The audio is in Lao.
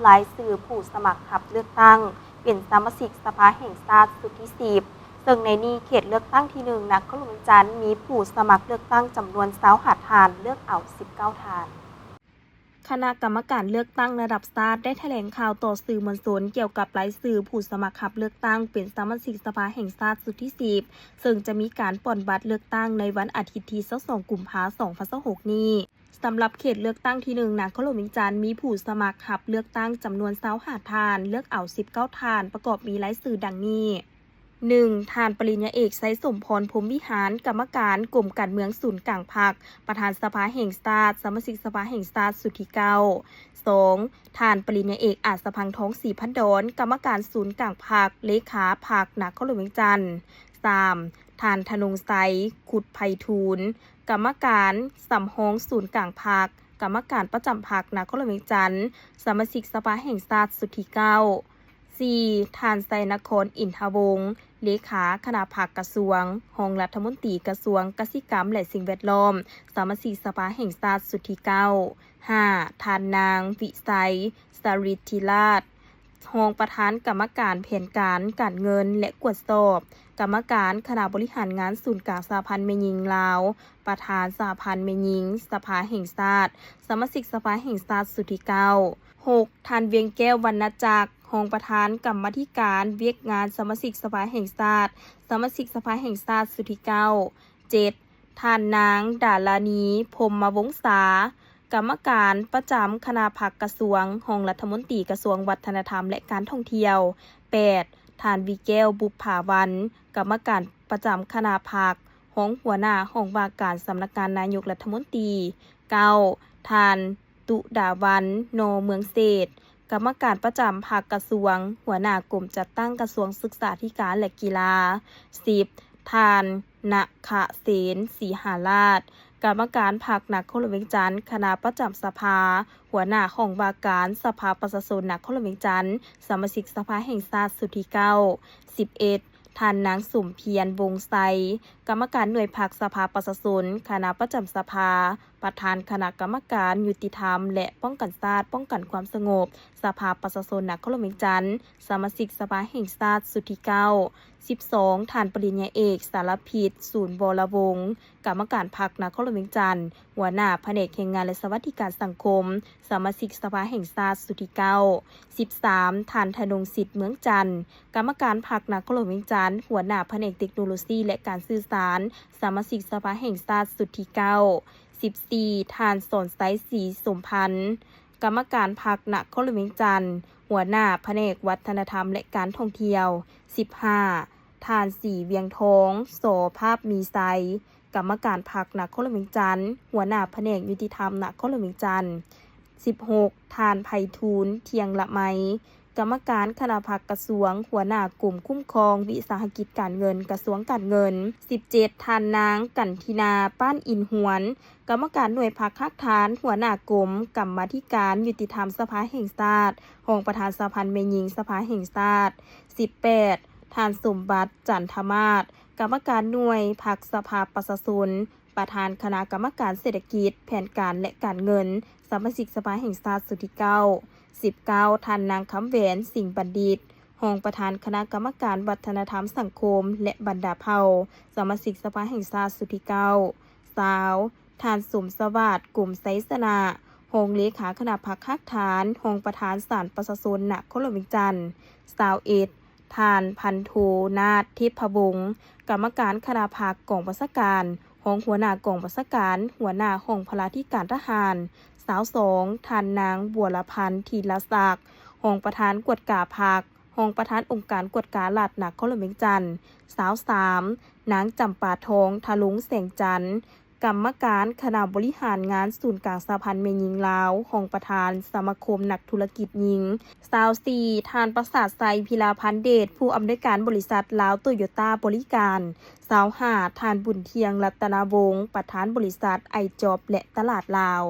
ລາຍຊື່ຜູ້ສະໝັກຮັບເລືອກຕັ້ງເປັນສະມາຊິກສະພາແຫ່ງຊາດຊຸດທີສິບ ເຊິ່ງໃນນີ້ເຂດເລືອກຕັ້ງທີໜຶ່ງ ນະຄອນຫຼວງວຽງຈັນ ມີຜູ້ສະໝັກເລືອກຕັ້ງຈຳນວນຊາວຫ້າທ່ານ, ເລືອກເອົາສິບເກົ້າທ່ານ. ຄະນະກຳມະການເລືອກຕັ້ງລະດັບຊາດໄດ້ຖະແຫຼງຂ່າວຕໍ່ສື່ມວນຊົນກ່ຽວກັບລາຍຊື່ຜູ້ສະໝັກຮັບເລືອກຕັ້ງເປັນສະມາຊິກສະພາແຫ່ງຊາດຊຸດທີສິບ ເຊິ່ງຈະມີການປ່ອນບັດເລືອກຕັ້ງໃນວັນອາທິດທີຊາວສອງ ກຸມພາ ສອງພັນຊາວຫົກນີ້. ສຳລັບເຂດເລືອກຕັ້ງທີໜຶ່ງ ນະຄອນຫຼວງວຽງຈັນ ມີຜູ້ສະໝັກຮັບເລືອກຕັ້ງຈຳນວນຊາວຫ້າທ່ານ, ເລືອກເອົາສິບເກົ້າທ່ານ, ປະກອບມີລາຍຊື່ດັ່ງນີ້. ໜຶ່ງ ທ່ານປະລິນຍາເອກ ໄຊສົມພອນ ພົມວິຫານ, ກຳມະການກົມການເມືອງສູນກາງພັກ, ປະທານສະພາແຫ່ງຊາດ, ສະມາຊິກສະພາແຫ່ງຊາດຊຸດທີເກົ້າ. ສອງ ທ່ານປະລິນຍາເອກ ອາດສະພັງທອງ ສີພັນດອນ, ກຳມະການສູນກາງພັກ, ເລຂາພັກນະຄອນຫຼວງວຽງຈັນ. ສາມ ທ່ານທະນົງໄຊ ຄຸດໄພທູນ, ກຳມະການສຳຮອງສູນກາງພັກ, ກຳມະການປະຈຳພັກນະຄອນຫຼວງວຽງຈັນ, ສະມາຊິກສະພາແຫ່ງຊາດຊຸດທີເກົ້າ. ສີ່ ທ່ານ ໄຊນະຄອນ ອິນທະວົງ, ເລຂາຄະນະພັກກະຊວງ, ຮອງລັດຖະມົນຕີກະຊວງກະສິກຳ ແລະ ສິ່ງແວດລ້ອມ, ສະມາຊິກສະພາແຫ່ງຊາດຊຸດທີເກົ້າ. ຫ້າ ທ່ານນາງ ວິໄຊ ສະລິດທິລາດ, ຮອງປະທານກຳມະການແຜນການ, ການເງິນ ແລະ ກວດສອບ, ກຳມະການຄະນະບໍລິຫານງານສູນກາງສະຫະພັນແມ່ຍິງລາວ, ປະທານສະຫະພັນແມ່ຍິງສະພາແຫ່ງຊາດ, ສະມາຊິກສະພາແຫ່ງຊາດຊຸດທີເກົ້າ. ຫົກ ທ່ານ ວຽງແກ້ວ ວັນນະຈັກ, ຮອງປະທານກຳມາທິການວຽກງານສະມາຊິກສະພາແຫ່ງຊາດ, ສະມາຊິກສະພາແຫ່ງຊາດຊຸດທີເກົ້າ. ເຈັດ ທ່ານນາງ ດາລານີ ພົມມະວົງສາ, ກຳມະການປະຈຳຄະນະພັກກະຊວງ, ຮອງລັດຖະມົນຕີກະຊວງວັດທະນະທຳ ແລະ ການທ່ອງທ່ຽວ. ແປດ ທ່ານ ວີແກ້ວ ບຸບຜາວັນ, ກຳມະການປະຈຳຄະນະພັກ, ຮອງຫົວໜ້າຫ້ອງວ່າການສຳນັກງານນາຍົກລັດຖະມົນຕີ. ເກົ້າ ທ່ານ ຕຸດາວັນ ນໍເມືອງເສດ, ກຳມະການປະຈຳພັກກະຊວງ, ຫົວໜ້າກົມຈັດຕັ້ງກະຊວງສຶກສາທິການ ແລະ ກິລາ. ສິບ ທ່ານ ນະຄະເສນ ສີຫາລາດ, ກຳມະການພັກນະຄອນຫຼວງວຽງຈັນ, ຄະນະປະຈຳສະພາ, ຫົວໜ້າຫ້ອງວ່າການສະພາປະຊາຊົນນະຄອນຫຼວງວຽງຈັນ, ສະມາຊິກສະພາແຫ່ງຊາດຊຸດທີເກົ້າ. ສິບເອັດ ທ່ານນາງ ສົມພຽນ ວົງໄຊ, ກຳມະການໜ່ວຍພັກສະພາປະຊາຊົນ, ຄະນະປະຈຳສະພາ, ປະທານຄະນະກຳມະການຍຸຕິທຳ ແລະ ປ້ອງກັນຊາດ, ປ້ອງກັນຄວາມສະຫງົບ, ສະພາປະຊາຊົນນະຄອນຫຼວງວຽງຈັນ, ສະມາຊິກສະພາແຫ່ງຊາດຊຸດທີເກົ້າ. ສິບສອງ ທ່ານປະລິນຍາເອກ ສາລະພິດ ສູນວໍລະວົງ, ກຳມະການພັກນະຄອນຫຼວງວຽງຈັນ, ຫົວໜ້າພະແນກແຮງງານ ແລະ ສະຫວັດດີການສັງຄົມ, ສະມາຊິກສະພາແຫ່ງຊາດຊຸດທີເກົ້າ. ສິບສາມ ທ່ານ ທະນົງສິດ ເມືອງຈັນ, ກຳມະການພັກນະຄອນຫຼວງວຽງຈັນ, ຫົວໜ້າພະແນກເຕັກໂນໂລຊີ ແລະ ການສື່ສານ, ສະມາຊິກສະພາແຫ່ງຊາດຊຸດທີເກົ້າ. ສິບສີ່ ທ່ານ ສອນໄຊ ສີສົມພັນ, ກຳມະການພັກນະຄອນຫຼວງວຽງຈັນ, ຫົວໜ້າພະແນກວັດທະນະທຳ ແລະ ການທ່ອງທ່ຽວ. ສິບຫ້າ ທ່ານ ສີວຽງທອງ ສໍພາບມີໄຊ, ກຳມະການພັກນະຄອນຫຼວງວຽງຈັນ, ຫົວໜ້າພະແນກຍຸຕິທຳນະຄອນຫຼວງວຽງຈັນ. ສິບຫົກ ທ່ານ ໄພທູນ ທ່ຽງລະໄມ, ກຳມະການຄະນະພັກກະຊວງ, ຫົວໜ້າກົມຄຸ້ມຄອງວິສາຫະກິດການເງິນ ກະຊວງການເງິນ. ສິບເຈັດ ທ່ານນາງ ກັນທິນາ ປ້ານອິນຫວນ, ກຳມະການໜ່ວຍພັກຮາກຖານ, ຫົວໜ້າກົມກຳມາທິການຍຸຕິທຳສະພາແຫ່ງຊາດ, ຮອງປະທານສະຫະພັນແມ່ຍິງສະພາແຫ່ງຊາດ. ສິບແປດ ທ່ານ ສົມບັດ ຈັນທະມາດ, ກຳມະການໜ່ວຍພັກສະພາປະຊາຊົນ, ປະທານຄະນະກຳມະການເສດຖະກິດ, ແຜນການ ແລະ ການເງິນ, ສະມາຊິກສະພາແຫ່ງຊາດຊຸດທີເກົ້າ. ສິບເກົ້າ ທ່ານນາງ ຄຳແຫວນ ສິງບັນດິດ, ຮອງປະທານຄະນະກຳມະການວັດທະນະທຳສັງຄົມ ແລະ ບັນດາເຜົ່າ, ສະມາຊິກສະພາແຫ່ງຊາດຊຸດທີເກົ້າ. ຊາວ ທ່ານ ສົມສະຫວາດ ກົມໄຊຊະນະ, ຮອງເລຂາຄະນະພັກຮາກຖານ, ຮອງປະທານສານປະຊາຊົນນະຄອນຫຼວງວຽງຈັນ. ຊາວເອັດ ທ່ານ ພັນໂທ ນາດ ເທບພະວົງ, ກຳມະການຄະນະພັກກອງບັນຊາການ, ຮອງຫົວໜ້າກອງບັນຊາການ, ຫົວໜ້າຫ້ອງພະລາທິການທະຫານ. ຊາວສອງ ທ່ານນາງ ບົວລະພັນ ທີລະສັກ, ຮອງປະທານກວດກາພັກ, ຮອງປະທານອົງການກວດກາລັດນະຄອນຫຼວງວຽງຈັນ. ຊາວສາມ ນາງ ຈຳປາທອງ ທະລົງແສງຈັນ, ກຳມະການຄະນະບໍລິຫານງານສູນກາງສະຫະພັນແມ່ຍິງລາວ, ຮອງປະທານສະມາຄົມນັກທຸລະກິດຍິງ. ຊາວສີ່ ທ່ານ ປະສາດໄຊ ພິລາພັນເດດ, ຜູ້ອຳນວຍການບໍລິສັດລາວໂຕໂຍຕ້າບໍລິການ. ຊາວຫ້າ ທ່ານ ບຸນທ່ຽງ ລັດຕະນະວົງ, ປະທານບໍລິສັດໄອຈອບ ແລະ ຕະຫຼາດລາວ.